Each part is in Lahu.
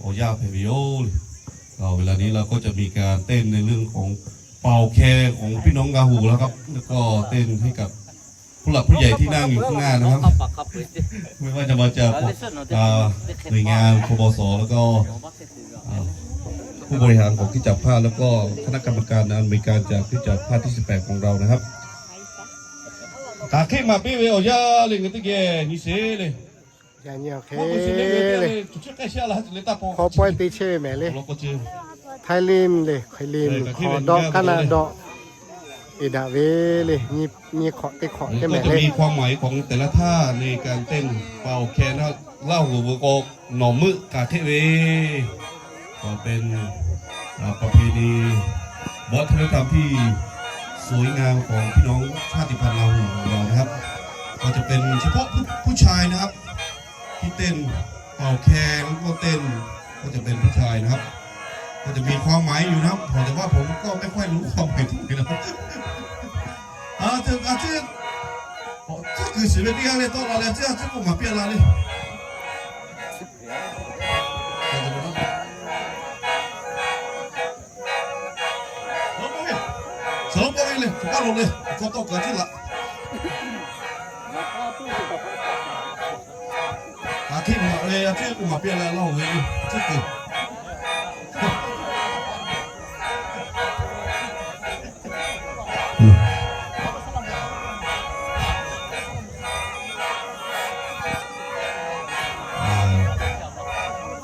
ขออนุญาตให้ไปโยเลย อ่า เวลานี้เราก็จะมีการเต้นในเรื่องของเป่าแคนของพี่น้องลาหูแล้วครับ แล้วก็เต้นให้กับผู้หลักผู้ใหญ่ที่นั่งอยู่ข้างหน้านะครับ ไม่ว่าจะมาจาก อ่า หน่วยงาน ปปส แล้วก็ อ่า ผู้บริหารของคริสตจักรภาค แล้วก็คณะกรรมการอเมริกันจากคริสตจักรภาคที่สิบแปดของเรานะครับ Kaꞈ hk'e maˍ piˇ ve awˬ yanˇ le, ngaˬ teˇ geh nyi sheˍ le. Yaꞈ nyi awˬ hk'e le, hk'aw pawehˇ te chehˇ ve mehˍ le. Htaiˇ limˇ le, Hk'e limˇ hk'awꞈ dawˆ, Kaˇ naˆ dawˆ, eˍ daꞈ ve le, nyi hk'awꞈ teˇ hk'awꞈ teˇ mehˍ le. ความหมายของแต่ละท่าในการเต้นเป่าแคน Laˇ huˍ ve k'o, nawˬ meuˆ kaꞈ hk'e ve ก็เป็น อ่า ประเพณี วัฒนธรรมที่สวยงามของพี่น้องชาติพันธุ์ลาหูของเรานะครับ ก็จะเป็นเฉพาะผู้ ผู้ชายนะครับ ที่เต้นเป่าแคน แล้วก็เต้น ก็จะเป็นผู้ชายนะครับ ก็จะมีความหมายอยู่นะครับ แต่ว่าผมก็ไม่ค่อยรู้ความหมายเท่าไหร่นะ อ่า เธอ อ่า เธอ เธอคือศิลปินที่เล่นต้อนรับแล้ว เธอ เธอก็มาเปลี่ยนร้านเลย Sawˉ pawˆ ve le, k'awꞈ lo le, k'awꞈ tawˆ kaꞈ tiˉ laꞈ. Aꞈ hkiˆ maꞈ ve, aꞈ hkiˆ k'oˆ maˍ piˇ leh laˇ oˬ ve, tiˉ kuˬ. อ่า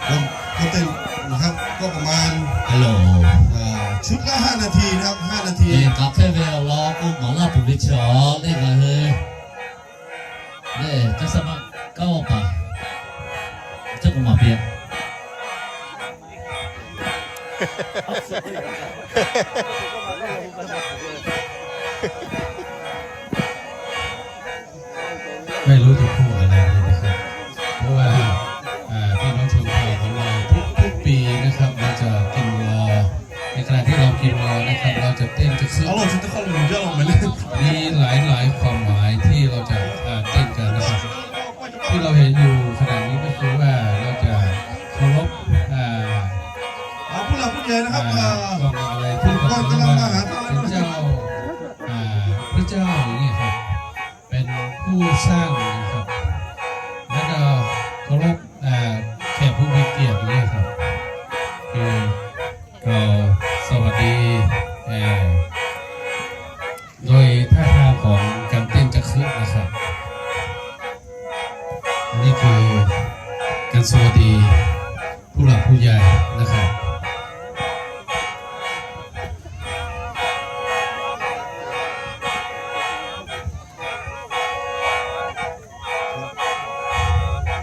ก็ ก็เต้นนะครับ ก็ประมาณ ฮัลโหล อ่า ชุดละห้านาทีนะครับ ห้านาที Eˍ, kaꞈ hk'e ve awˬ lawn k'o, maˍ laˇ tuˬ ve chi awˬ le ngaˬ hui le, caˇ saˉ maˆ kaˉ awˬ paˍ, caˇ k'o maˍ piˇ. Maˇ heˆ lo tuˬ hpu a le, เพราะว่า อ่า พี่น้องชนเผ่าของเราทุกๆปีนะครับ เราจะกินวัว ในขณะที่เรากินวัวนะครับ เราจะเต้นกระซืก มีหลายๆความหมายที่เราจะ อ่า เต้นกันนะครับ ที่เราเห็นอยู่ขณะนี้ก็คือว่าเราจะเคารพ อ่า อ่า ผู้หลักผู้ใหญ่นะครับ อ่า อ่า ก็มาอะไรที่ ผู้ปกครอง กำลังมาหาทาน เป็นเจ้า อ่า พระเจ้าอย่างนี้ครับ เป็นผู้สร้างนะครับ แล้วก็เคารพ อ่า แขกผู้มีเกียรติอย่างนี้ครับ คือเราสวัสดี เอ่อ โดยท่าทางของการเต้นจักขึนะครับ อันนี้คือการสวัสดีผู้หลักผู้ใหญ่นะครับ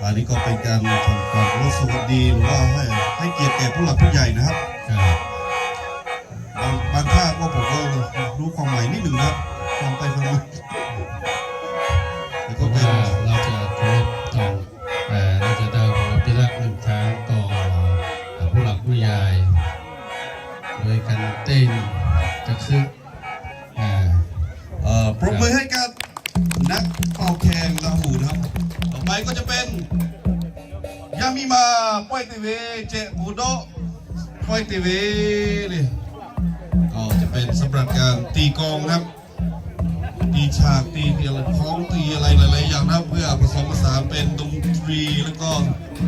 อันนี้ก็เป็นการทำความเคารพสวัสดี หรือว่าให้ ให้เกียรติแก่ผู้หลักผู้ใหญ่นะครับ ครับ บาง บางท่าก็ผมก็รู้ความหมายนิดหนึ่งนะ ฟังไปฟังมา แล้วก็เป็น ว่าเราจะเคารพต่อ เอ่อ เราจะได้ความพิรักษ์หนึ่งครั้งต่อ เอ่อ ผู้หลักผู้ใหญ่ โดยการเต้นจักขึ อ่า เอ่อ ปรบมือให้กับนักเป่าแคนลาหูนะครับ ต่อไปก็จะเป็น Yaˇ miˇ ma pawehˇ te ve, ceh bo dawˆ pawehˇ te ve le. ก็จะเป็นสำหรับการตีกลองนะครับ ตีฉาก ตีอะไร คล้องตีอะไรหลายๆอย่างนะครับ เพื่อผสมผสานเป็นดนตรี แล้วก็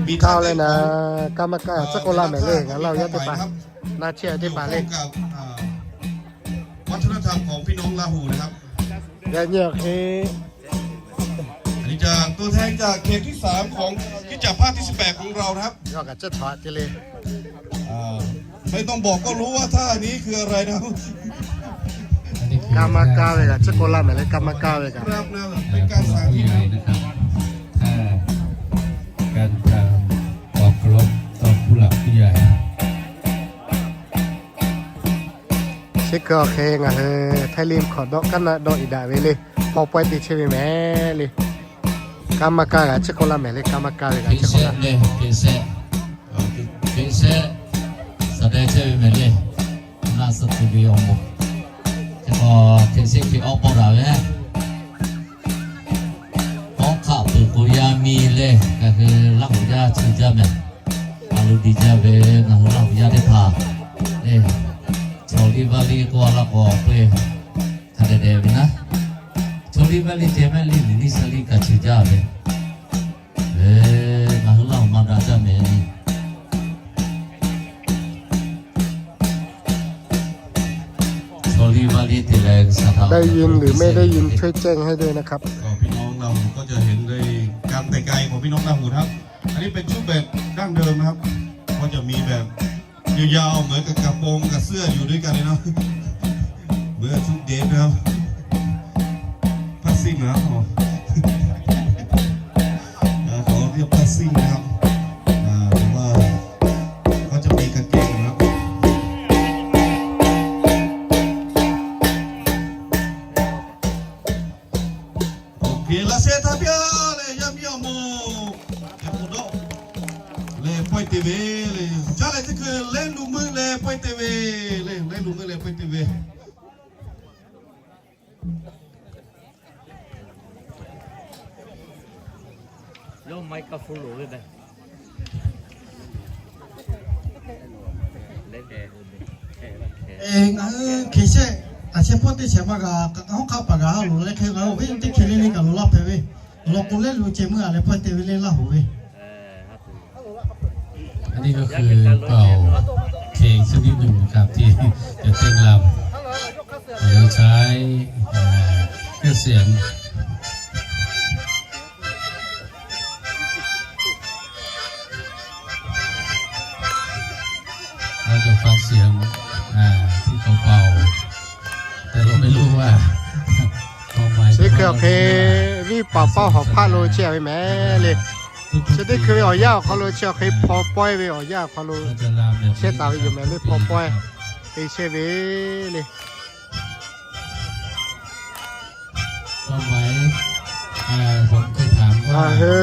มีท่าเต้นของ Kaˇ leh na, kaˇ maˇ kaˇ, tcuhˉ k'oˆ laˇ mehˍ le, ngaˬ laˇ yaˇ teˇ hpaˍ, na chehˇ teˇ hpaˍ le. ร่วมกับ อ่า วัฒนธรรมของพี่น้องลาหูนะครับ Yaꞈ nyi awˬ hk'e อันนี้จากตัวแทนจากเขตที่สามของคริสตจักรภาคที่สิบแปดของเรานะครับ Yawˇ kaꞈ tcuhˉ htaꞈ te le. อ่า ไม่ต้องบอกก็รู้ว่าท่านี้คืออะไรนะครับ Kaˇ maˇ kaˇ ve kaꞈ tcuhˉ k'oˆ laˇ mehˍ le, kaˇ maˇ kaˇ ve kaꞈ. ครับนะ เป็นการสาธิตนะครับ ถ้าการทำความเคารพต่อผู้หลักผู้ใหญ่ Chi hk'e awˬ hk'e ngaˬ hui Htaiˇ limˇ hkawꞈ dawˆ, Kaˇ naˆ dawˆ eˍ daꞈ ve le. Hk'aw pawehˇ te chehˇ ve mehˍ le. Kaˇ maˇ kaˇ kaꞈ tcuhˉ k'oˆ laˇ mehˍ le, kaˇ maˇ kaˇ ve kaꞈ tcuhˉ k'oˆ laˇ. Hk'e shehˆ, hk'e shehˆ, saˍ deh chehˇ ve mehˍ le. Naˆ suhˍ tuˬ ve awˬ moˍ, hk'e shehˆ hk'e awˇ pawˆ daꞈ ve. Awˉ hk'aˆ peuˬ k'o yaˇ miˇ le, ngaˬ hui Laˇ huˍ yaˇ chi jaˇ mehˍ. Lo diˬ jaˇ ve ngaˬ hui Laˇ huˍ yaˇ teˇ hpaˍ, chaw liˇ vaˇ liˇ k'oˆ a laˇ k'o, hk'a dehꞈ dehꞈ ve naˉ, chaw liˇ vaˇ liˇ ceh mehˆ liˇ liˬ liˇ shaˍ liˇ kaꞈ chi jaˇ ve, ngaˬ hui Laˇ huˍ maˇ daꞈ jaˇ mehˍ le. ได้ยินหรือไม่ได้ยิน ช่วยแจ้งให้ด้วยนะครับ ก็พี่น้องเราก็จะเห็นด้วยการแต่งกายของพี่น้องหน้าหูครับ อันนี้เป็นชุดแบบดั้งเดิมนะครับ ก็จะมีแบบยาวๆ เหมือนกับกระโปรงกับเสื้ออยู่ด้วยกันเลยเนาะ เหมือนชุดเดทนะครับ ผ้าสิ้นนะครับ อ่า เขาเรียกผ้าสิ้นนะครับ อ่า หรือว่าก็จะมีกางเกงนะครับ โอเค laˇ shehˍ htaˇ piˇ leh yaˇ miˇ awˬ moˍ hk'e k'o dawˆ leh pawehˇ te ve le. Caˇ leh teˇ hkui lehˉ lu meuˆ leh pawehˇ te ve le. Lehˉ lu meuˆ leh pawehˇ te ve. Ngaˬ hui hk'e shehˆ, taꞈ shehˆ hpawˇ teˇ shehˍ maˇ g'a, hk'aˆ hk'aˆ paˍ g'a lo leh hk'e g'a-o ve teˇ hk'e le le kaꞈ lo laˇ hpehꞈ ve, awˬ lawn k'o lehˉ lu ceh meuˆ a leh pawehˇ te ve le Laˇ huˍ ve. อันนี้ก็คือเป่าเค้กชนิดหนึ่งนะครับที่จะเต้นรำ โดยใช้เครื่องเสียง เราจะฟังเสียงที่เขาเป่า แต่เราไม่รู้ว่าความหมาย Chi hk'e awˬ hk'e viˇ paˍ paˇ hawˍ hpaˆ lo chehˇ ve mehˍ le. Chi teˇ hkui ve awˬ yanˇ awˬ hk'aw lo chi awˬ hk'e hpaw pawehˇ ve awˬ yanˇ awˬ hk'aw lo chehˇ taˍ ve yoˬ mehˍ le. Hpaw pawehˇ te chehˇ ve le. Ngaˬ hui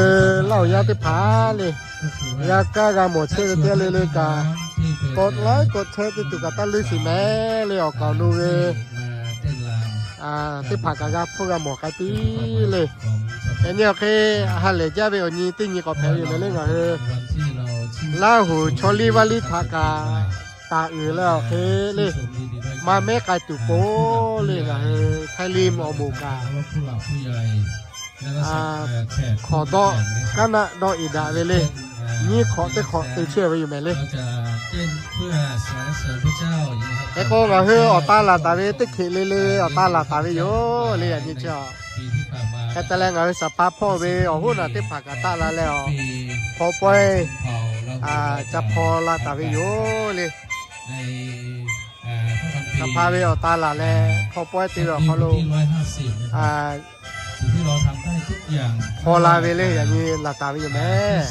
Laˇ huˍ yaˇ teˇ hpaˍ le, yaˇ kaˇ g'a mawˬ chehˇ ve teˇ g'aˇ le le kaꞈ, kawꞈ laiˉ kawꞈ chehˇ teˇ tuˬ kaꞈ taˇ leuˆ sheˍ mehˍ le. Awˬ kaˍ lo ve teˇ hpaˍ kaꞈ g'a hpfuhˇ g'a mawˬ k'ai piˇ le. Yaꞈ nyi awˬ hk'e ha lehˬ jaˇ ve awˬ nyi teˇ nyi k'awꞈ hpehꞈ ve yoˬ mehˍ le. Ngaˬ hui Laˇ huˍ chaw liˇ vaˇ liˇ htaꞈ kaꞈ taˍ uiˍ leh awˬ hk'e le, maˇ mehˉ k'ai tuˬ po le. Ngaˬ hui Htaiˇ liˇ awˬ moˍ kaꞈ hk'awꞈ dawˆ, kaˉ naˆ dawˆ iˍ daꞈ ve le. Nyiˇ hk'awꞈ teˇ hk'awꞈ te chehˇ ve yoˬ mehˍ le. Hk'e k'o ngaˬ hui awˬ ta laˬ taˍ ve teˇ hkeꞈ le le awˬ ta laˬ taˍ ve yoˬ le. Yaꞈ nyi chi a, hk'e te leh ngaˬ hui saˍ pa hpawˇ ve awˬ hoˉ naˬ teˇ hpaˍ kaꞈ taˆ la leh awˬ hpaw pawehˇ ca hpaw la taˍ ve yoˬ le. Saˍ pa ve awˬ ta laˬ leh hpaw pawehˇ te ve awˬ hk'aw lo hpaw la ve le. Yaꞈ nyi laˬ taˍ ve yoˬ mehˍ.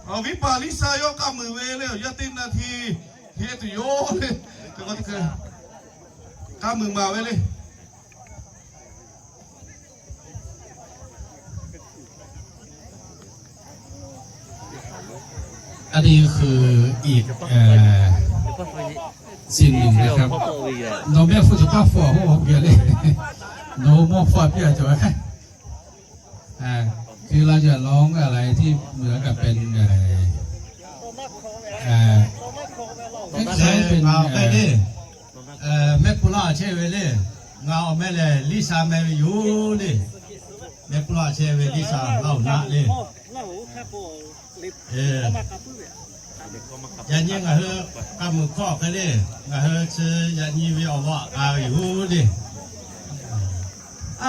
Awˬ viˉ paˍ Liˇsaˍ yawˇ k'aˇ muiˬ ve le, awˬ yanˇ teˇ naˇ hti heˆ tuˬ yoˬ le. K'aˇ muiˬ maˍ ve le. อันนี้คืออีกสิ่งหนึ่งนะครับ เราไม่ฝึกกับป้าฝอพวกผมเยอะเลย เรามอบความเพียรจะไว้ อ่า คือเราจะร้องอะไรที่เหมือนกับเป็น เอ่อ เอ่อ คล้ายๆเป็น เอ่อ Mehˆ hpu laˇ chehˇ ve le. Ngaˬ awˬ meh lehˬ Liˇsaˍ meh ve yoˬ le. Mehˆ hpu laˇ chehˇ ve Liˇsaˍ Laˇ huˍ naˆ le. Yaꞈ nyi ngaˬ hui k'a muiˬ hkawˇ hk'e le, ngaˬ hui chi yaꞈ nyi ve awˬ lawn aꞈ k'a ve yoˬ le. เ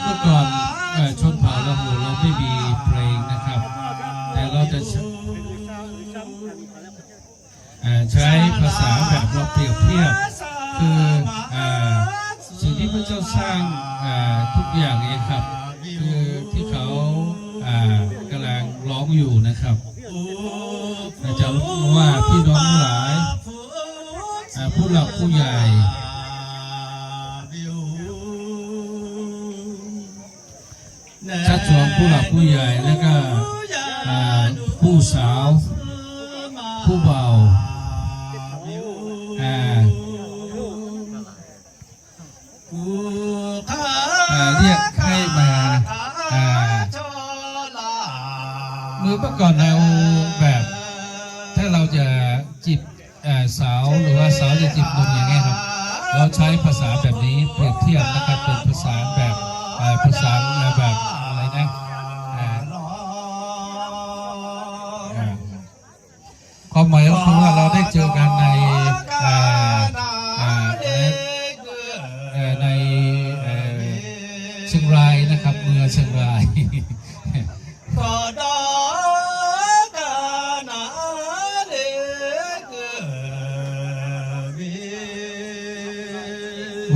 มื่อก่อน เอ่อ ชนเผ่าลาหูเราไม่มีเพลงนะครับ แต่เราจะใช้ เอ่อ ใช้ภาษาแบบเราเปรียบเทียบ คือ เอ่อ สิ่งที่พระเจ้าสร้าง เอ่อ ทุกอย่างเองครับ คือที่เขา เอ่อ กำลังร้องอยู่นะครับ อาจารย์ว่าพี่น้องทั้งหลาย ผู้ใหญ่ ชักชวนผู้หลักผู้ใหญ่ แล้วก็ อ่า ผู้สาว ผู้บ่าว อ่า อ่า เรียกให้มา อ่า เมื่อเมื่อก่อนเราแบบ ถ้าเราจะจีบ เอ่อ สาว หรือว่าสาวจะจีบหนุ่มอย่างเงี้ยครับ เราใช้ภาษาแบบนี้เปรียบเทียบนะครับ เป็นภาษาแบบ เอ่อ ภาษาแบบอะไรนะ อ่า อ่า ความหมายก็คือว่าเราได้เจอกันใน อ่า อ่า ใน เอ่อ ใน เอ่อ เชียงรายนะครับ เมืองเชียงราย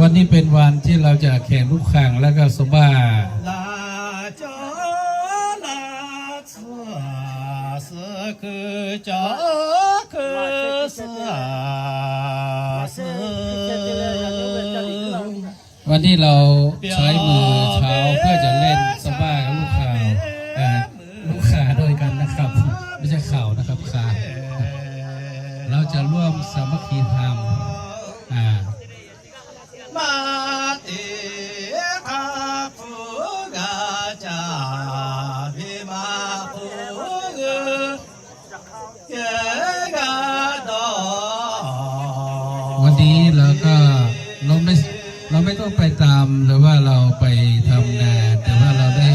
วันนี้เป็นวันที่เราจะแข่งลูกข่างแล้วก็ซอมบ้า วันนี้เราใช้มือเท้าเพื่อจะเล่นซอมบ้ากับลูกข่าง อ่า ลูกข่าด้วยกันนะครับ ไม่ใช่ข่าวนะครับ ข่า เราจะร่วมสามัคคีธรรม อ่า วันนี้เราก็ เราไม่ เราไม่ต้องไปตาม หรือว่าเราไปทำนา แต่ว่าเราได้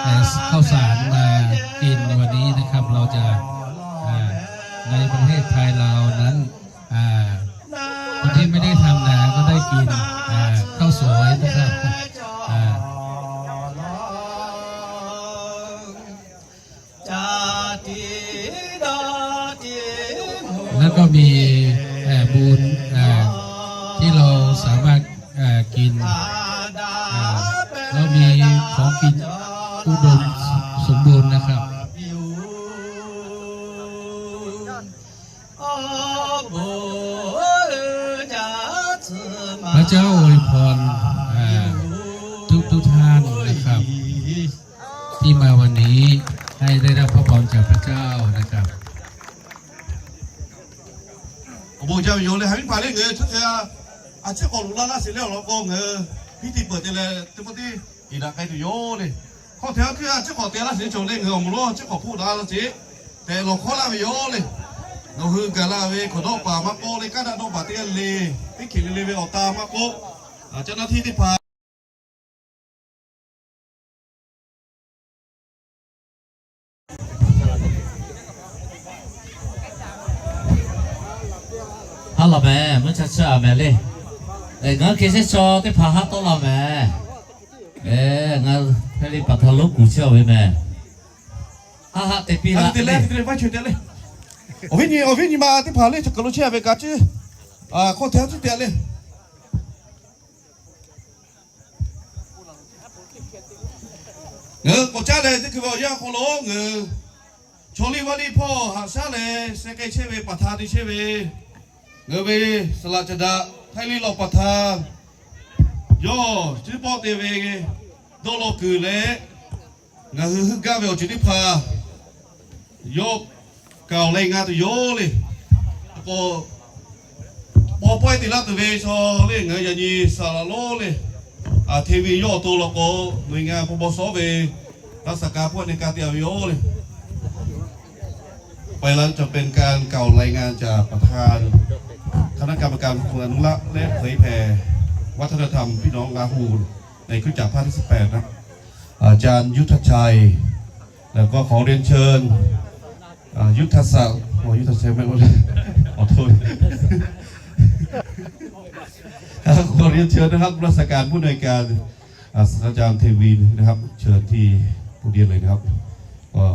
เอ่อ ข้าวสารมากินวันนี้นะครับ เราจะ อ่า ในประเทศไทยเรานั้น อ่า คนที่ไม่ได้ทำนาก็ได้กิน อ่า ข้าวสวยนะครับ อ่า แล้วก็มี เอ่อ บุญ เอ่อ ที่เราสามารถ เอ่อ กิน เอ่อ แล้วมีของกินอุดมสมบูรณ์นะครับ พระเจ้าอวยพร อ่า ทุกๆ ท่านนะครับ ที่มาวันนี้ ให้ได้รับพระพรจากพระเจ้านะครับ Awˬ bon jaˇ ve yoˬ le, ha viˉ hpaˍ le ngaˬ hui chaw hk'e a, a ciˉ k'awꞈ loꞈ la laˇ sheˍ le awˬ lawn k'o ngaˬ hui piˇ tiꞈ peuˬ te leh teˇ pawˆ tiˉ iˍ daꞈ k'ai tuˬ yoˬ le. Hkawˇ hteꞈ a hkuiˉ a ciˉ k'awꞈ te laˇ sheˍ cawˬ le, ngaˬ hui awˬ moˍ lonˉ a ciˉ k'awꞈ hpuˇ daꞈ laˇ sheˍ tehꞈ lawˬ hkawˇ laˇ ve yoˬ le. Nawˬ hui gaˬ la ve hkawnˍ dawˇ paˍ maˇ k'oˆ le, kaˉ daꞈ dawˇ paˍ teˇ g'aˇ le, teˇ hkeꞈ le le ve awˬ ta maˇ k'oˆ, a caˇ naˇ hteˇ teˇ hpaˍ Haˉ laˬ mehˍ, mvuhˇ cha chiˇ a mehˍ le. Ngaˬ hui hk'e shehˉ shaw teˇ hpaˍ haˉ tawˆ la mehˍ. Ngaˬ hui hk'e le paˍ htaꞈ lonˉ kuˬ chehˇ a ve mehˍ. Haˉ haˉ te piˇ laˇ te le. Awˬ viˉ nyi, awˬ viˉ nyi ma teˇ hpaˍ le, chaw kaˬ lo chehˇ a ve ka ciˉ, hkawˇ hteꞈ a ciˉ te le. Ngaˬ hui k'awꞈ caˉ leh teˇ hkui ve awˬ yanˇ hk'aw lo ngaˬ hui chaw liˇ vaˇ liˇ hpawˇ haꞈ shaˉ leh sheh k'ai chehˇ ve paˍ htaˇ te chehˇ ve, ngaˬ hui ve saˍ laꞈ caˍ daꞈ Htaiˇ liˇ lawˬ paˍ htaˇ yawˇ ciˉ pawˆ te ve dawˇ law kuiˬ leh, ngaˬ hui heuˆ gaˇ ve awˬ ceuˬ teˇ hpaˍ yawˇ kaoˬ leh ngaˬ tuˬ yoˬ le. K'o, paw pawehˇ te laˇ tuˬ ve chaw le, ngaˬ hui yaꞈ nyi saˍ laꞈ lonˉ le, a hteˇ ve yawˇ awˬ to law k'o, หน่วยงาน paw paw shawˉ ve รักษาการ hpawˇ ne ka te a ve yoˬ le. ไปแล้ว จะเป็นการกล่าวรายงานจากประธานคณะกรรมการอนุรักษ์และเผยแผ่วัฒนธรรมพี่น้องลาหูในคริสตจักรภาคที่สิบแปด นะ อาจารย์ยุทธชัย แล้วก็ขอเรียนเชิญ อ่า ยุทธศักดิ์ โอ้ ยุทธชัยไม่รู้เลย ขอโทษ ครับ ขอเรียนเชิญนะครับ รักษาการผู้อำนวยการ อ่า ศาสตราจารย์เทวินนะครับ เชิญที่โพเดียมเลยนะครับ ก็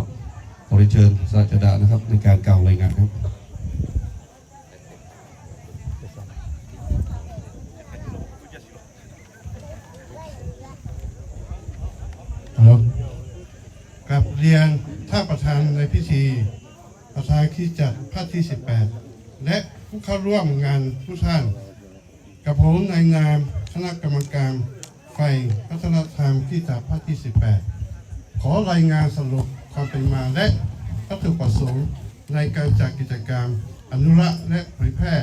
ขอเรียนเชิญศาสตราจารย์นะครับ ในการกล่าวรายงานครับ ครับ กราบเรียนท่านประธานในพิธี ประธานคริสตจักรภาคที่ สิบแปด และผู้เข้าร่วมงานทุกท่าน กับผมในนามคณะกรรมการฝ่ายวัฒนธรรมคริสตจักรภาคที่สิบแปด ขอรายงานสรุปความเป็นมาและวัตถุประสงค์ในการจัดกิจกรรมอนุรักษ์และเผยแพร่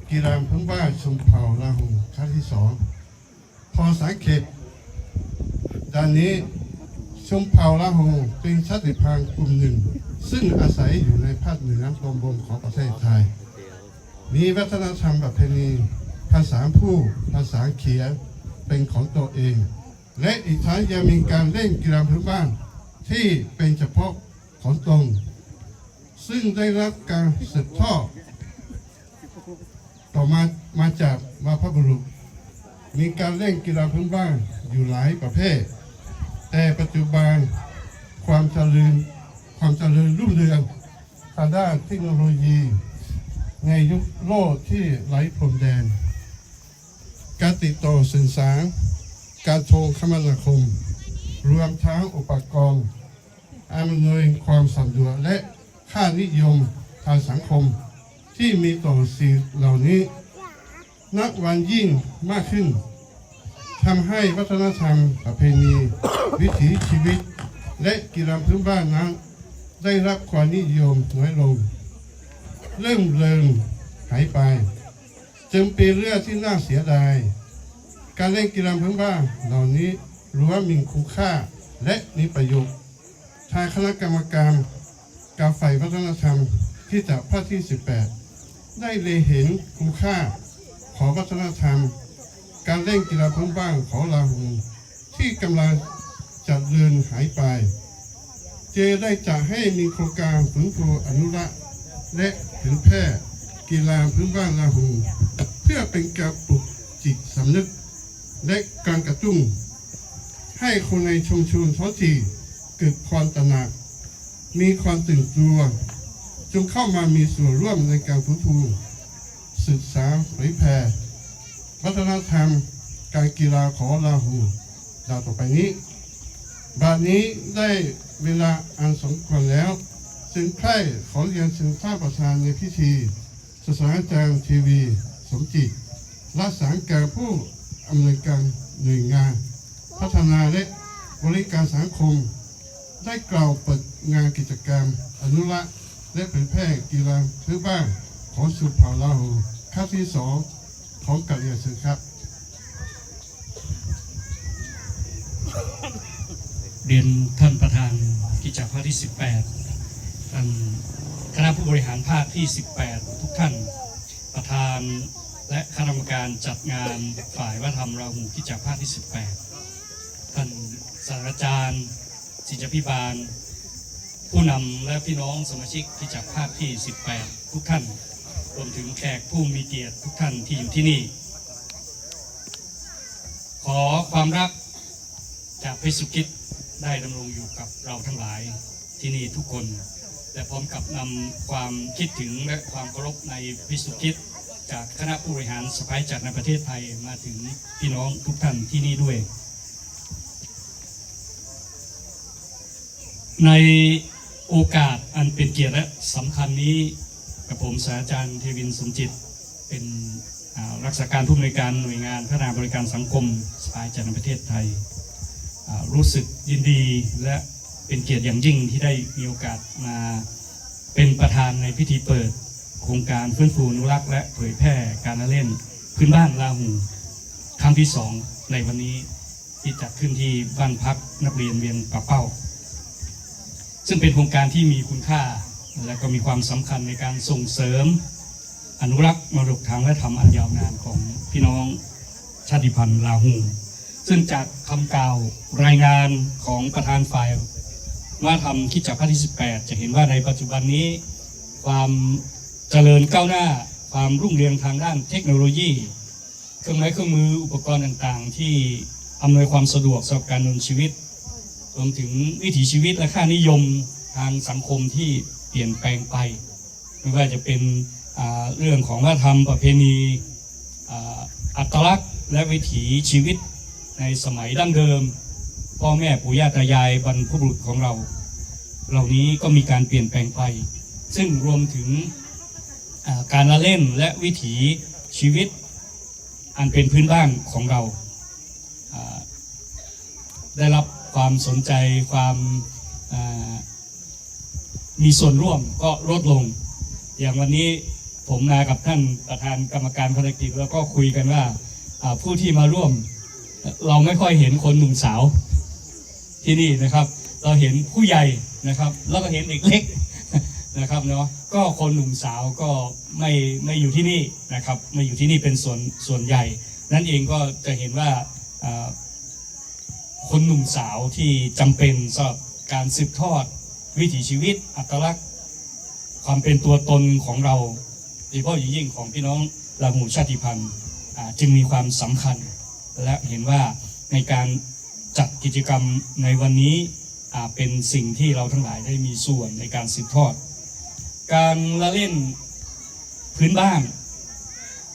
กีฬาพื้นบ้านชนเผ่าลาหูครั้งที่สอง พอสังเขปดังนี้ ชนเผ่าลาหูเป็นชาติพันธุ์กลุ่มหนึ่ง ซึ่งอาศัยอยู่ในภาคเหนือตอนบนของประเทศไทย มีวัฒนธรรมประเพณี ภาษาพูด ภาษาเขียนเป็นของตัวเอง และอีกทั้งยังมีการเล่นกีฬาพื้นบ้านที่เป็นเฉพาะของตน ซึ่งได้รับการสืบทอดต่อมา มาจากบรรพบุรุษ มีการเล่นกีฬาพื้นบ้านอยู่หลายประเภท แต่ปัจจุบันความเจริญ ความเจริญรุ่งเรืองทางด้านเทคโนโลยีในยุคโลกที่ไร้พรมแดน การติดต่อสื่อสาร การโทรคมนาคม รวมทั้งอุปกรณ์อำนวยความสะดวกและค่านิยมทางสังคมที่มีต่อสิ่งเหล่านี้ นับวันยิ่งมากขึ้น ทำให้วัฒนธรรมประเพณี วิถีชีวิต และกีฬาพื้นบ้านนั้น ได้รับความนิยมน้อยลง เริ่มเลือนหายไป จึงเป็นเรื่องที่น่าเสียดาย การเล่นกีฬาพื้นบ้านเหล่านี้ล้วนมีคุณค่าและมีประโยชน์ ทางคณะกรรมการการฝ่ายวัฒนธรรมคริสตจักรภาคที่สิบแปด ได้เล็งเห็นคุณค่าของวัฒนธรรมการเล่นกีฬาพื้นบ้านของลาหู ที่กำลังจะเลือนหายไป จึงได้จัดให้มีโครงการฟื้นฟูอนุรักษ์และเผยแพร่กีฬาพื้นบ้านลาหู เพื่อเป็นการปลุกจิตสำนึก และการกระตุ้นให้คนในชุมชนท้องถิ่นเกิดความตระหนัก มีความตื่นตัว จงเข้ามามีส่วนร่วมในการฟื้นฟู ศึกษาเผยแพร่วัฒนธรรมการกีฬาของลาหู ดังต่อไปนี้ บัดนี้ได้เวลาอันสมควรแล้ว จึงใคร่ขอเรียนเชิญท่านประธานในพิธี ศาสตราจารย์ เทวี สมจิต รักษาการผู้อำนวยการหน่วยงานพัฒนาและบริการสังคม ได้กล่าวเปิดงานกิจกรรมอนุรักษ์และเผยแพร่กีฬาพื้นบ้านของชนเผ่าลาหู ครั้งที่สอง ขอกราบเรียนเชิญครับ เรียนท่านประธานคริสตจักรภาคที่สิบแปด ท่านคณะผู้บริหารภาคที่สิบแปด ทุกท่าน ประธานและคณะกรรมการจัดงานฝ่ายวัฒนธรรมลาหูคริสตจักรภาคที่สิบแปด ท่านศาสตราจารย์ ศิษยาภิบาล ผู้นำและพี่น้องสมาชิกคริสตจักรภาคที่สิบแปด ทุกท่าน รวมถึงแขกผู้มีเกียรติทุกท่านที่อยู่ที่นี่ ขอความรักจากพระเยซูคริสต์ได้ดำรงอยู่กับเราทั้งหลายที่นี่ทุกคน และพร้อมกับนำความคิดถึงและความเคารพในพระเยซูคริสต์จากคณะผู้บริหารสภาคริสตจักรในประเทศไทยมาถึงพี่น้องทุกท่านที่นี่ด้วย ในโอกาสอันเป็นเกียรติและสำคัญนี้ กับผมศาสตราจารย์ เทวิน สมจิต เป็น อ่า รักษาการผู้อำนวยการหน่วยงานพัฒนาบริการสังคมสภาคริสตจักรในประเทศไทย อ่า รู้สึกยินดีและเป็นเกียรติอย่างยิ่งที่ได้มีโอกาสมาเป็นประธานในพิธีเปิดโครงการฟื้นฟูอนุรักษ์และเผยแพร่การละเล่นพื้นบ้านลาหู ครั้งที่สองในวันนี้ ที่จัดขึ้นที่บ้านพักนักเรียนเวียงป่าเป้า ซึ่งเป็นโครงการที่มีคุณค่า และก็มีความสำคัญในการส่งเสริม อนุรักษ์มรดกทางวัฒนธรรมอันยาวนานของพี่น้องชาติพันธุ์ลาหู ซึ่งจากคำกล่าวรายงานของประธานฝ่ายวัฒนธรรมคริสตจักรภาคที่สิบแปด จะเห็นว่าในปัจจุบันนี้ ความเจริญก้าวหน้า ความรุ่งเรืองทางด้านเทคโนโลยี เครื่องไม้เครื่องมืออุปกรณ์ต่างๆ ที่อำนวยความสะดวกสำหรับการดำเนินชีวิต รวมถึงวิถีชีวิตและค่านิยมทางสังคมที่เปลี่ยนแปลงไป ไม่ว่าจะเป็น อ่า เรื่องของวัฒนธรรมประเพณี อ่า อัตลักษณ์และวิถีชีวิตในสมัยดั้งเดิม พ่อแม่ปู่ย่าตายายบรรพบุรุษของเรา เหล่านี้ก็มีการเปลี่ยนแปลงไป ซึ่งรวมถึง อ่า การละเล่นและวิถีชีวิต อันเป็นพื้นบ้านของเรา อ่า ได้รับความสนใจ ความ อ่า มีส่วนร่วมก็ลดลง อย่างวันนี้ผมมากับท่านประธานกรรมการภารกิจ แล้วก็คุยกันว่า อ่า ผู้ที่มาร่วม เราไม่ค่อยเห็นคนหนุ่มสาวที่นี่นะครับ เราเห็นผู้ใหญ่นะครับ แล้วก็เห็นเด็กเล็กนะครับเนาะ ก็คนหนุ่มสาวก็ไม่ ไม่อยู่ที่นี่นะครับ ไม่อยู่ที่นี่เป็นส่วน ส่วนใหญ่ นั่นเองก็จะเห็นว่า อ่า คนหนุ่มสาวที่จำเป็นสำหรับการสืบทอดวิถีชีวิต อัตลักษณ์ ความเป็นตัวตนของเรา โดยเฉพาะอย่างยิ่งของพี่น้องลาหูชาติพันธุ์ อ่า จึงมีความสำคัญ และเห็นว่าในการจัดกิจกรรมในวันนี้ อ่า เป็นสิ่งที่เราทั้งหลายได้มีส่วนในการสืบทอด การละเล่นพื้นบ้าน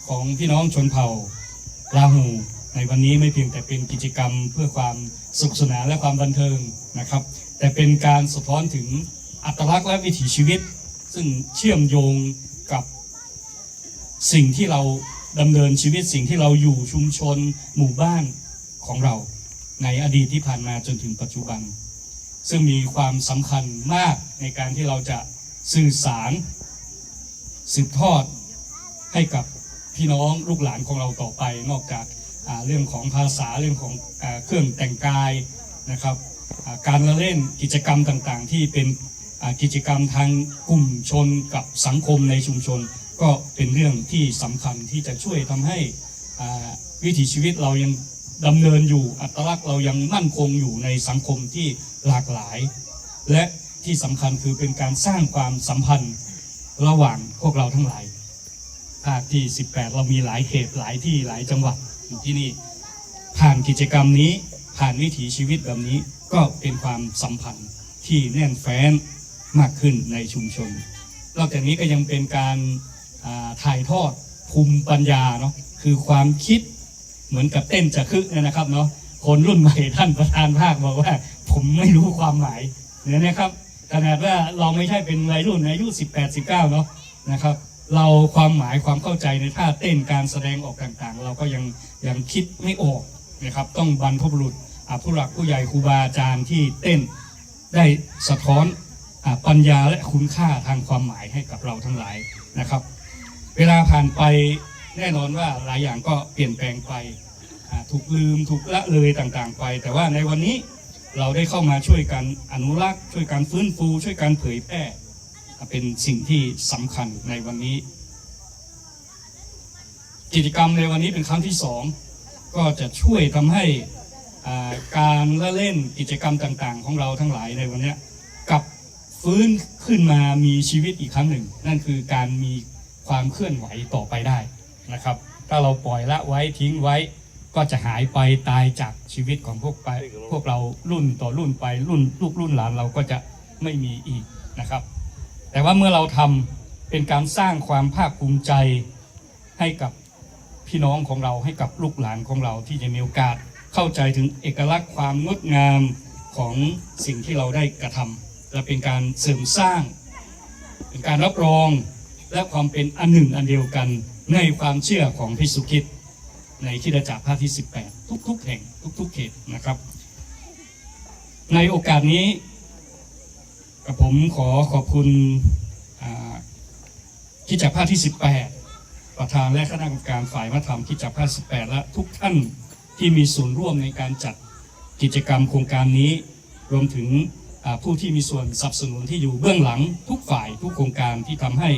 ของพี่น้องชนเผ่าลาหูในวันนี้ไม่เพียงแต่เป็นกิจกรรมเพื่อความสนุกสนานและความบันเทิงนะครับ แต่เป็นการสะท้อนถึงอัตลักษณ์และวิถีชีวิต ซึ่งเชื่อมโยงกับสิ่งที่เราดำเนินชีวิต สิ่งที่เราอยู่ชุมชนหมู่บ้านของเรา ในอดีตที่ผ่านมาจนถึงปัจจุบัน ซึ่งมีความสำคัญมากในการที่เราจะสื่อสาร สืบทอดให้กับพี่น้องลูกหลานของเราต่อไป นอกจาก อ่า เรื่องของภาษา เรื่องของ อ่า เครื่องแต่งกายนะครับ อ่า การละเล่น กิจกรรมต่างๆ ที่เป็น อ่า กิจกรรมทางกลุ่มชนกับสังคมในชุมชน ก็เป็นเรื่องที่สำคัญที่จะช่วยทำให้ อ่า วิถีชีวิตเรายังดำเนินอยู่ อัตลักษณ์เรายังมั่นคงอยู่ในสังคมที่หลากหลาย และที่สำคัญคือเป็นการสร้างความสัมพันธ์ระหว่างพวกเราทั้งหลาย ภาคที่ สิบแปด เรามีหลายเขต หลายที่ หลายจังหวัดอยู่ที่นี่ ผ่านกิจกรรมนี้ ผ่านวิถีชีวิตแบบนี้ ก็เป็นความสัมพันธ์ที่แน่นแฟ้นมากขึ้นในชุมชน นอกจากนี้ก็ยังเป็นการ อ่า ถ่ายทอดภูมิปัญญาเนาะ คือความคิดเหมือนกับเต้นจะคึเนี่ยนะครับเนาะ คนรุ่นใหม่ท่านประธานภาคบอกว่าผมไม่รู้ความหมายเนี่ยนะครับ ขนาดว่าเราไม่ใช่เป็นวัยรุ่น อายุ สิบแปด สิบเก้า เนาะนะครับ เราความหมายความเข้าใจในท่าเต้น การแสดงออกต่างๆ เราก็ยัง ยังคิดไม่ออกนะครับ ต้องบรรพบุรุษ อ่า ผู้หลักผู้ใหญ่ครูบาอาจารย์ที่เต้นได้สะท้อน อ่า ปัญญาและคุณค่าทางความหมายให้กับเราทั้งหลายนะครับ เวลาผ่านไปแน่นอนว่าหลายอย่างก็เปลี่ยนแปลงไป อ่า ถูกลืม ถูกละเลยต่างๆ ไป แต่ว่าในวันนี้เราได้เข้ามาช่วยกันอนุรักษ์ ช่วยกันฟื้นฟู ช่วยกันเผยแพร่ อ่า เป็นสิ่งที่สำคัญในวันนี้ กิจกรรมในวันนี้เป็นครั้งที่สอง ก็จะช่วยทำให้ อ่า การละเล่นกิจกรรมต่างๆ ของเราทั้งหลายในวันเนี้ย กลับฟื้นขึ้นมามีชีวิตอีกครั้งหนึ่ง นั่นคือการมีความเคลื่อนไหวต่อไปได้นะครับ ถ้าเราปล่อยละไว้ทิ้งไว้ ก็จะหายไปตายจากชีวิตของพวกไป พวกเรารุ่นต่อรุ่นไป รุ่นลูกรุ่นหลานเราก็จะไม่มีอีกนะครับ แต่ว่าเมื่อเราทำเป็นการสร้างความภาคภูมิใจให้กับพี่น้องของเรา ให้กับลูกหลานของเราที่จะมีโอกาสเข้าใจถึงเอกลักษณ์ความงดงามของสิ่งที่เราได้กระทำ และเป็นการเสริมสร้าง เป็นการรับรอง และความเป็นอันหนึ่งอันเดียวกันในความเชื่อของภิกษุคริสต์ในคริสตจักรภาคที่ สิบแปด ทุกๆ แห่ง ทุกๆ เขตนะครับ ในโอกาสนี้ กับผมขอขอบคุณ อ่า คริสตจักรภาคที่ สิบแปด ประธานและคณะกรรมการฝ่ายวัฒนธรรมคริสตจักรภาค สิบแปด และทุกท่านที่มีส่วนร่วมในการจัดกิจกรรมโครงการนี้ รวมถึง อ่า ผู้ที่มีส่วนสนับสนุนที่อยู่เบื้องหลังทุกฝ่ายทุกโครงการที่ทำให้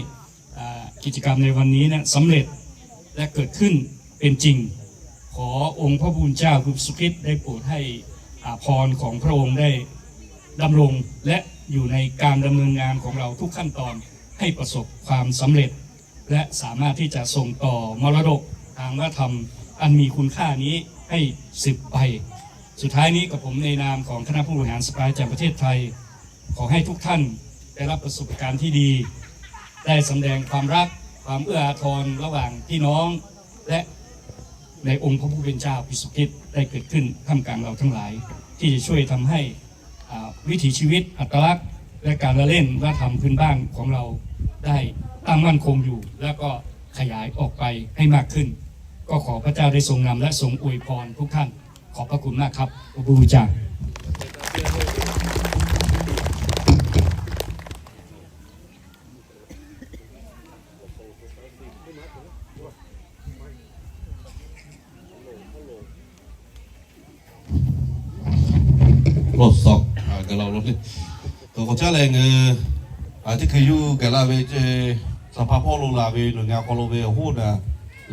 อ่า กิจกรรมในวันนี้เนี่ยสำเร็จและเกิดขึ้นเป็นจริง ขอองค์พระผู้เป็นเจ้าคือพระเยซูคริสต์ได้โปรดให้ อ่า พรของพระองค์ได้ดำรง และอยู่ในการดำเนินงานของเราทุกขั้นตอนให้ประสบความสำเร็จ และสามารถที่จะส่งต่อมรดกทางวัฒนธรรมอันมีคุณค่านี้ให้สืบไป สุดท้ายนี้กับผมในนามของคณะผู้บริหารสภาอาจารย์ประเทศไทย ขอให้ทุกท่านได้รับประสบการณ์ที่ดี ได้แสดงความรัก ความเอื้ออาทรระหว่างพี่น้อง และในองค์พระผู้เป็นเจ้าพระเยซูคริสต์ได้เกิดขึ้นท่ามกลางเราทั้งหลาย ที่จะช่วยทำให้ อ่า วิถีชีวิต อัตลักษณ์ และการละเล่นวัฒนธรรมพื้นบ้านของเราได้ตั้งมั่นคงอยู่ แล้วก็ขยายออกไปให้มากขึ้น ก็ขอพระเจ้าได้ทรงนำและทรงอวยพรทุกท่าน ขอบพระคุณมากครับ พระผู้เป็นเจ้า Lawˇ suhˍ, a, gaˬ la lo le. K'awꞈ k'awꞈ caˉ leh ngaˬ hui, a, teˇ hkui yuˬ gaˬ la ve ce, saˍ hpaˇ hpawˇ lo la ve nawˬ ngaˬ hk'aw lo ve awˬ hoˉ naˍ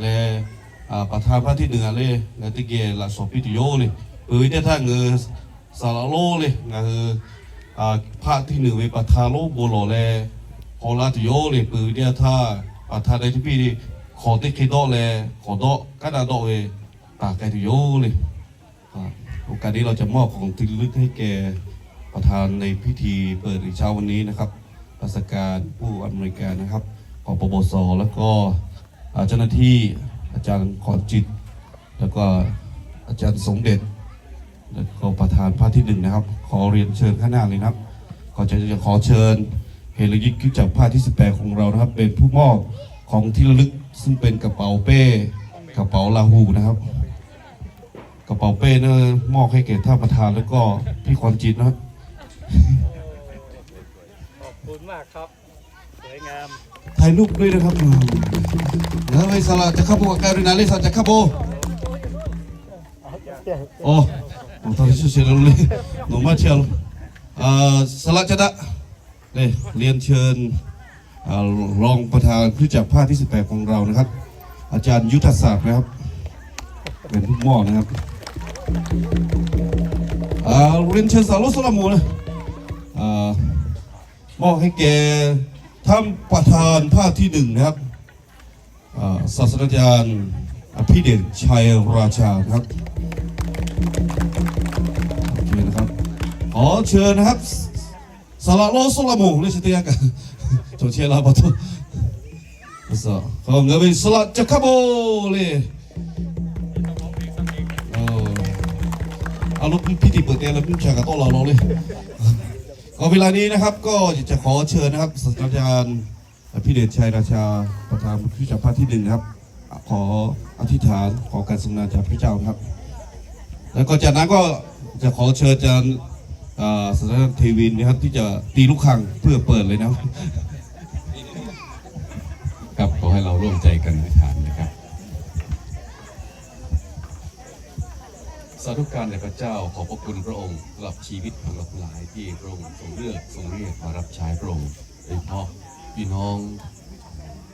leh, a, ประธาน hpaˇ teˇ nuiˬ a le, ngaˬ hui teˇ geh laꞈ shawˍ piˇ tuˬ yoˬ le. Peuˬ ve teˇ htaˇ ngaˬ hui saˍ laꞈ lonˉ le, ngaˬ hui, a, hpaˇ teˇ nuiˬ ve ประธาน lonˉ bon lawˬ leh, haw laˇ tuˬ yoˬ le. Peuˬ ve teˇ htaˇ ประธาน dai teˇ piˇ le, hk'awꞈ teˇ hk'e dawˆ leh, hk'awꞈ dawˆ kaˉ daꞈ dawˆ ve taˍ k'ai tuˬ yoˬ le. โอกาสนี้เราจะมอบของที่ระลึกให้แก่ประธานในพิธีเปิดหรือเช้าวันนี้นะครับ รัฐการผู้อำนวยการนะครับ ของปปส แล้วก็ อ่า เจ้าหน้าที่ อาจารย์ขอจิต แล้วก็อาจารย์สมเด็จ แล้วก็ประธานภาคที่หนึ่งนะครับ ขอเรียนเชิญข้างหน้าเลยนะครับ ขอจะ จะขอเชิญเหรัญยิกคริสตจักรภาคที่สิบแปดของเรานะครับ เป็นผู้มอบของที่ระลึก ซึ่งเป็นกระเป๋าเป้ กระเป๋าลาหูนะครับ กระเป๋าเป้นะ มอบให้แก่ท่านประธานแล้วก็พี่ขวัญจิตนะครับ ขอบคุณมากครับ สวยงาม ถ่ายรูปด้วยนะครับ แล้วไปสละจะเข้าโบสถ์กันเลยนะ เลยสละจะเข้าโบสถ์ อ๋อ ผมทำให้เสียเลย หนูมาเชียร์ เอ่อ สละจะดะ นี่ เรียนเชิญ อ่า รองประธานคริสตจักรภาคที่สิบแปดของเรานะครับ อาจารย์ยุทธศักดิ์นะครับ เป็นผู้มอบนะครับ อ่า เรียนเชิญสาวกสละหมู่นะ อ่า มอบให้แก่ท่านประธานภาคที่หนึ่งนะครับ อ่า ศาสตราจารย์อภิเดชชัยราชานะครับ โอเคนะครับ ขอเชิญนะครับ สละโลสละโมงเลย เชตยากะ โจเชลาปะโต ก็เงยไปสละจะขะโบเลย เออ เอาลูกพิธีเปิดเตะแล้วพิจารณาต่อเราเลย ก็เวลานี้นะครับ ก็อยากจะขอเชิญนะครับ ศาสตราจารย์อภิเดชชัยราชา ประธานคริสตจักรภาคที่หนึ่งนะครับ ขออธิษฐาน ขอการทรงนำจากพระเจ้านะครับ แล้วก็จากนั้นก็จะขอเชิญอาจารย์ เอ่อ ศาสตราจารย์เทวินนะครับ ที่จะตีระฆังเพื่อเปิดเลยนะครับ ครับ ขอให้เราร่วมใจกันอธิษฐานนะครับ สาธุการแด่พระเจ้า ขอบพระคุณพระองค์สำหรับชีวิตของเราทั้งหลายที่พระองค์ทรงเลือกทรงเรียกมารับใช้พระองค์ โดยเฉพาะพี่น้อง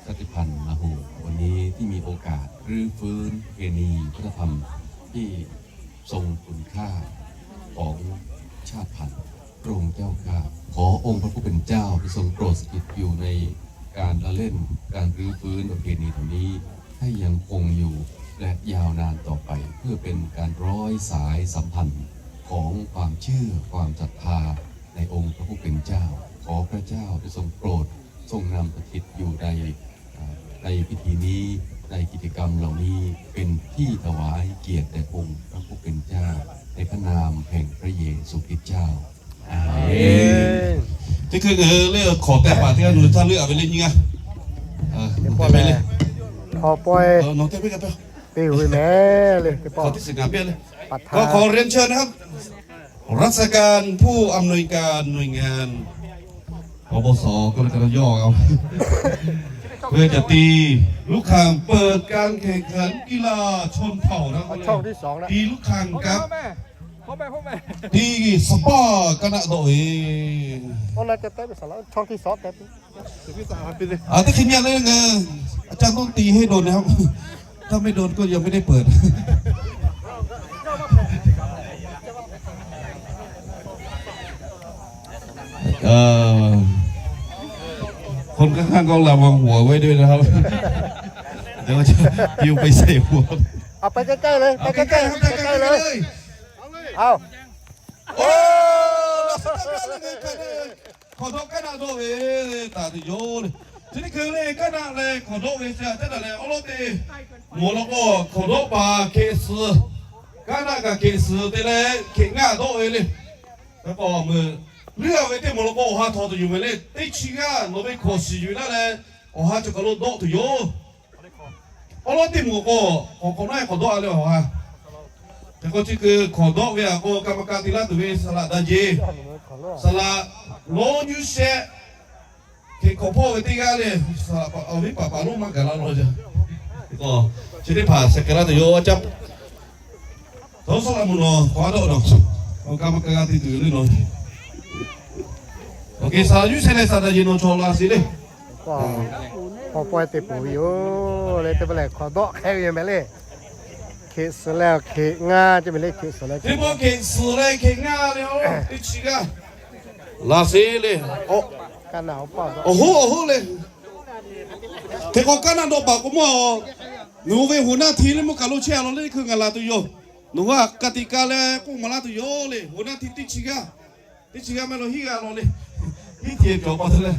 ชาติพันธุ์ลาหู วันนี้ที่มีโอกาสรื้อฟื้นประเพณีวัฒนธรรมที่ทรงคุณค่าของชาติพันธุ์ พระองค์เจ้าข้า ขอองค์พระผู้เป็นเจ้าที่ทรงโปรดสถิตอยู่ในการละเล่น การรื้อฟื้นประเพณีเหล่านี้ ให้ยังคงอยู่และยาวนานต่อไป เพื่อเป็นการร้อยสายสัมพันธ์ของความเชื่อความศรัทธาในองค์พระผู้เป็นเจ้า ขอพระเจ้าได้ทรงโปรดทรงนำสถิตอยู่ใน อ่า ในพิธีนี้ ในกิจกรรมเหล่านี้ เป็นที่ถวายเกียรติแด่องค์พระผู้เป็นเจ้า ในพระนามแห่งพระเยซูคริสต์เจ้า อาเมน ที่คือเออเรื่องขอแต่ปากที่หนูท่านเลือกเอาไปเล่นยังไง เออ เดี๋ยวก่อนแหละ เออ น้องเต้นไปกันไป ปิวไปแม่เลย ขอที่สิงหาเปี้ยเลย ประธาน ก็ขอเรียนเชิญนะครับ รัฐการผู้อำนวยการหน่วยงาน ปปส ก็เลยจะย่อเอา เพื่อจะตีระฆังเปิดการแข่งขันกีฬาชนเผ่านะ เอาช่องที่สองนะ ตีระฆังครับ พ่อแม่ พ่อแม่ พ่อแม่ ตีสปาร์กนะโดย โอ้ น่าจะเต้นเป็นสาระ ช่องที่สองเต้น อ่า ถ้าขึ้นเนี่ยเลยไง อาจารย์ต้องตีให้โดนนะครับ ถ้าไม่โดนก็ยังไม่ได้เปิด เอ่อ คนข้างๆก็ระวังหัวไว้ด้วยนะครับ เดี๋ยวจะปลิวไปใส่หัว เอาไปใกล้ๆเลย ไปใกล้ๆ เอาใกล้ๆ ใกล้ๆเลย เอาใกล้ๆเลย เอา โอ้ ขอโทษกันนะโดเวตาติโยเลย ทีนี้คือเลยกันนะเลย ขอโทษเวเสียแต่ละเลย เอาโลเต หมวกแล้วก็ ขอโทษปาเขตเสือ กันนะกับเขตเสือแต่ละเขตง่าโดเวเลย แล้วก็มือเลือกไว้ที่หมวกแล้วก็ หาทอตัวอยู่ไว้เลย ติดชิงอ่ะ เราไม่ขอสีอยู่นั่นแหละ เอาหาจะกระโดดโดดตัวโย Awˉ lawˉ teˇ moˍ k'o, k'awꞈ hk'awꞈ nawˉ e hk'awꞈ dawˆ a le awˬ ha. Hk'e k'o chi keu hk'awꞈ dawˆ ve a k'o, กรรมการ te laˇ tuˬ ve saˍ laꞈ daꞈ jeˬ, saˍ laꞈ lonˉ nyuˇ shehˆ, hk'e hk'awꞈ hpawˇ ve teˇ g'aˇ le, saˍ laꞈ awˬ viˉ paˍ paˍ lonˉ maˇ gaˬ la law jaˇ. Chi teˇ hpaˍ saˍ hk'e laˇ tuˬ yoˬ a caˇ. Tawˇ sawˉ la mvuhˬ nawˬ k'awꞈ a dawˆ nawˬ, awˬ กรรมการ g'a te tuˬ le nawˬ. Awˬ hk'e saˍ laꞈ yuˇ shehˆ leh saˍ daꞈ jeˬ nawˬ chaw la sheˍ le. K'awꞈ pawehˇ te peuˬ ve yoˬ le. Teˇ pawˆ lehˬ hk'awꞈ dawˆ hk'e ve yoˬ meh le. Hk'e suhˍ leh hk'e ngaˇ ce meh le. Hk'e suhˍ leh hk'e ngaˇ le, teˇ chi g'aˇ la sheˍ le. Awˬ hoˉ awˬ hoˉ le. Hk'e k'o kaˉ naˆ dawˆ paˍ k'o maˇ, nawˬ hui ve หัวหน้าทีม le mvuhˇ kaˬ lo chehˇ a law le, hkui ngaˬ laˬ tuˬ yoˬ. Nawˬ hui a กติกา leh k'oˆ maˍ laˇ tuˬ yoˬ le. หัวหน้าทีม teˇ chi g'aˇ, teˇ chi g'aˇ maˇ lo hiˉ g'aˇ law le. Hiˉ tiꞈ cawˬ pa te le.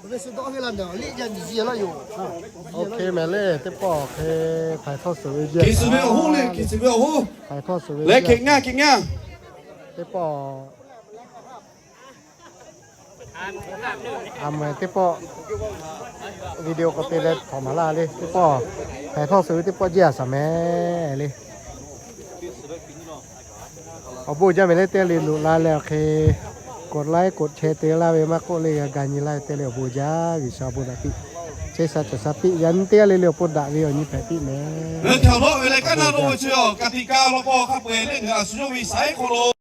Oˇ hk'e meh le. Teˇ pawˆ hk'e htaiˍ htawˇ suhˍ ve jeˇ, hk'e suhˍ ve awˬ hoˉ le, hk'e suhˍ ve awˬ hoˉ. Htaiˍ htawˇ suhˍ ve le, hk'e ngaˇ hk'e ngaˇ. Teˇ pawˆ a meh teˇ pawˆ video k'awꞈ te leh htawnˍ maˍ laˇ le. Teˇ pawˆ htaiˍ htawˇ suhˍ ve teˇ pawˆ jeˇ a shaˍ meh le. Awˬ bon jaˇ meh le. Teˇ g'aˇ le loꞈ la leh awˬ hk'e กดไลค์ กดแชร์ te laˇ ve maˇ k'oˆ le, g'a ga nyi laˇ ve teˇ g'aˇ le awˬ bon jaˇ. G'uiˬsha awˬ bon daꞈ piˇ chehˇ sha cawˬ sha piˇ yaꞈ nyi teˇ g'aˇ le le awˬ pon daꞈ ve awˬ nyi hpehꞈ piˇ meh. Ngaˬ hui htaꞈ dawˆ ve leh kaˉ naˆ dawˆ ve chi awˬ กติกา law k'o hk'a peu-eˬ le ngaˬ hui a shu yawˇ ve saiˉ hk'aw lo